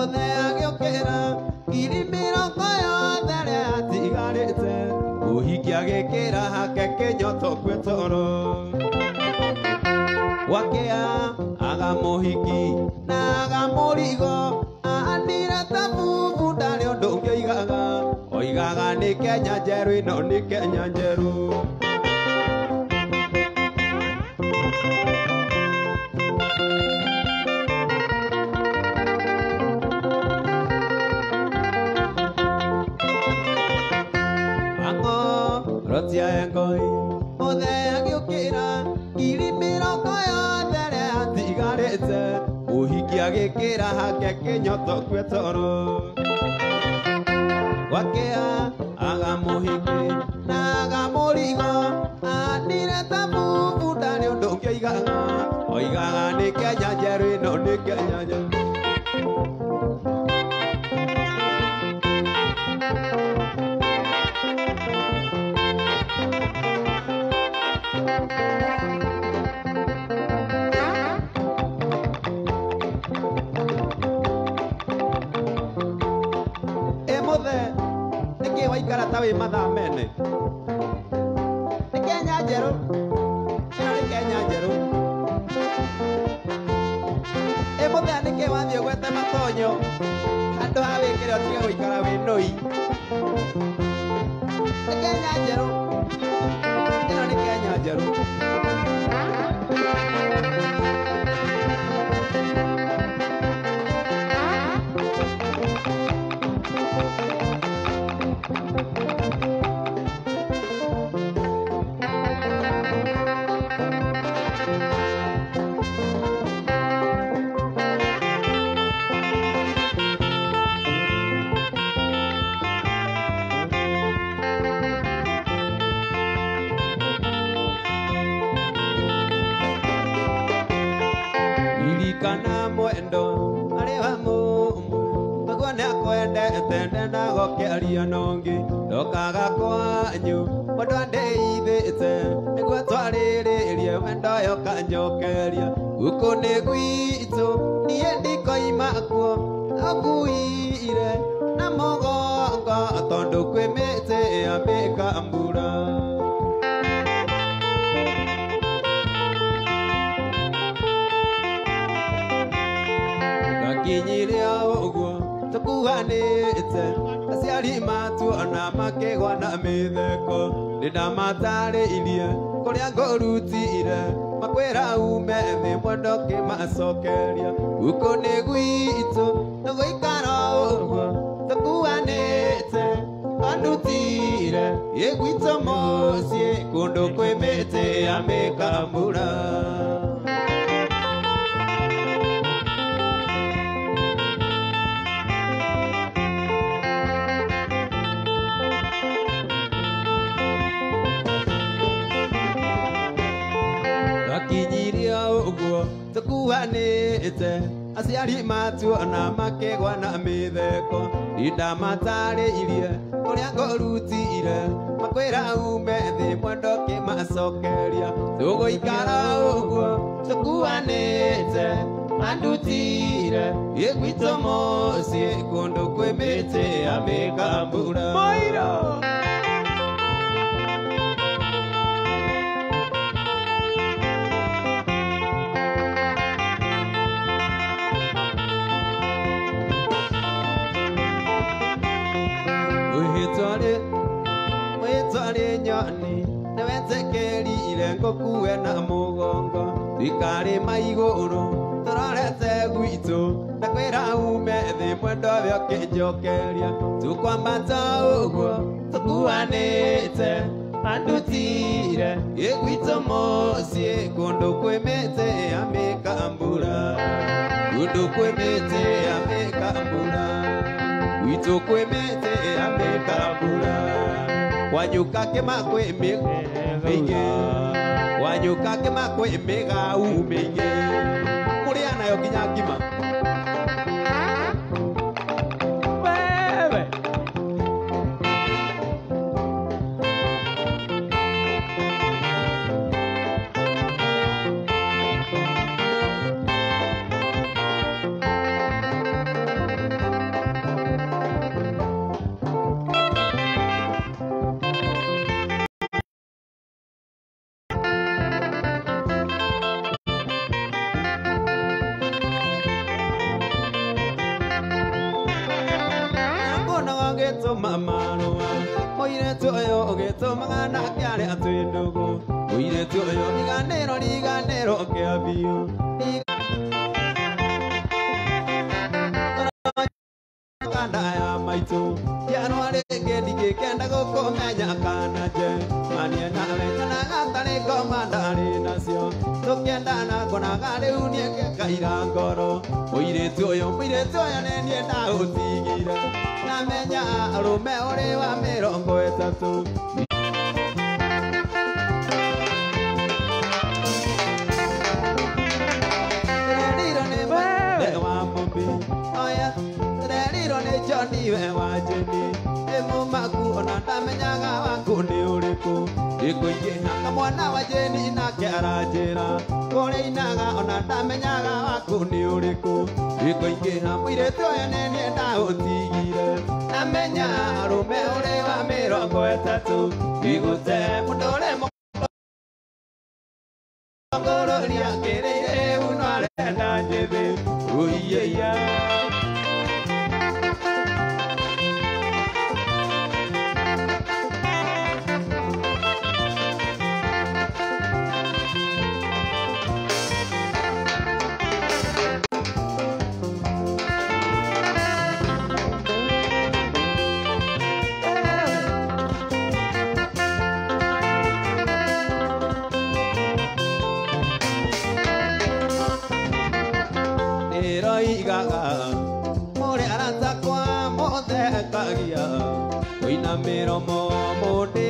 Mũthee agĩũkĩra ngiri mĩrongo yothe ĩrĩa yatigarĩte mũhiki agĩkĩra hake kĩnyoto kwe toro gwakĩa aga mũhiki na aga mũrigo anire ta bubu ndarĩ ũndũ ũngĩ oigaga oigaga nĩ Kenya njerũ ĩno nĩ Kenya njerũ. Rotia engoi mũthee agĩũkĩra ngiri mĩrongo yothe ĩrĩa yatigarĩte mũhiki agĩkĩra hake kĩnyoto kwe toro gwakĩa aga mũhiki na aga mũrigo anire ta bubu ndarĩ ũndũ ũngĩ oigaga oigaga nĩ Kenya njerũ ĩno nĩ Kenya njerũ. Nĩkĩ waikara ta wĩ mathaa mene? Nĩ Kenya njerũ, ĩno nĩ Kenya njerũ. Ĩ mũthee nĩkĩ wathiĩ ũgwete matonyo handũ ha wĩkĩre ũtige gũikara wĩ nũi? Nĩ Kenya njerũ, ĩno nĩ Kenya njerũ. Kana mwendo arĩ wa mũmwe taguo nĩakwendete ndendaga ũkĩaria na ũngĩ ndokaga kwanyu mwendo andeithĩte nĩguo twarĩrĩrie wendo ũyũ ũkanjokeria gũkũ nĩ gwitũ niĩ ndikoima kuo akuire na mũgongo tondũ kwĩ mĩtĩ ya mĩkambura. Kinyire ũguo tũkuhanĩte aciari matuona makĩgwa na mĩtheko nĩndamatarĩirie kũrĩa ngũrutire makwĩra ume thĩ mwendo kĩmacokeria gũkũ nĩ gwitũ tũgũikara ũguo tũkuhanĩte andutire ĩ gwitũ mũciĩ kũndũ kwĩ mĩtĩ ya mĩkambura. Kinyiria ũguo tũkuhanĩte aciari matuona makĩgwa na mĩtheko nĩndamatarĩirie kũrĩa ngũrutire makwĩra ume thĩ mwendo kĩmacokeria tũgũikara ũguo tũkuhanĩte mandutire ĩ gwitũ mũciĩ kũndũ kwĩ mĩtĩ ya mĩkambura. Moiro. Wĩtware nyoni nĩwetĩkĩrire ngũkue na mũgongo tũikarĩma igũrũ tũrorete gwitũ ndakwĩra ume thĩ mwendo we ũkĩnjokeria tũkwambata ũguo tũkuanĩte andutire ĩ gwitũ mũciĩ kũndũ kwĩ mĩtĩ ya mĩkambura kũndũ kwĩ mĩtĩ ya mĩkambura gwitũ kwĩ mĩtĩ ya mĩkambura wanyuka kĩma kwĩ mĩingĩ wanyuka kĩma kwĩ mĩgau mĩingĩ kũrĩa nayo nginya ngima. Wewe Ũgĩtũma marũa mũirĩtu ũyũ ũgĩtũmaga nake arĩa twĩ ndũgũ mũirĩtu ũyũ riganĩro riganĩro kĩa biũ kanda ya maitũ njiarwa rĩngĩ ndingĩkenda gũkũmenya kana nje manie nawe nyonaga tarĩ ngoma ndarĩ nacio tũkĩendana ngonaga rĩu niĩ ngĩkaira ngoro mũirĩtu ũyũ mũirĩtu ũyũ nĩ niĩ ndaũtigire namenya arũme ũrĩ wa 30. Ndĩrerirwo nĩ we wa Mumbi oya ndĩrerirwo nĩ Johnny we wa Jenny ĩ mũmaku ona ndamenyaga waku nĩ ũrĩkũ ĩkũingĩha kamwana wa Jenny nake aranjĩra kũrĩa inaga ona ndamenyaga waku nĩ ũrĩkũ ĩkũingĩha mũirĩtu ũyũ nĩ niĩ ndaũtigire namenya arũme ũrĩ wa 30 igũte mũndũ ũrĩ mũkũrũria kĩrĩire uno arenda njĩthĩ ũiyeia. Ndĩroigaga mũrĩ aratakwa mũthekagia mũina mĩromo mũndĩ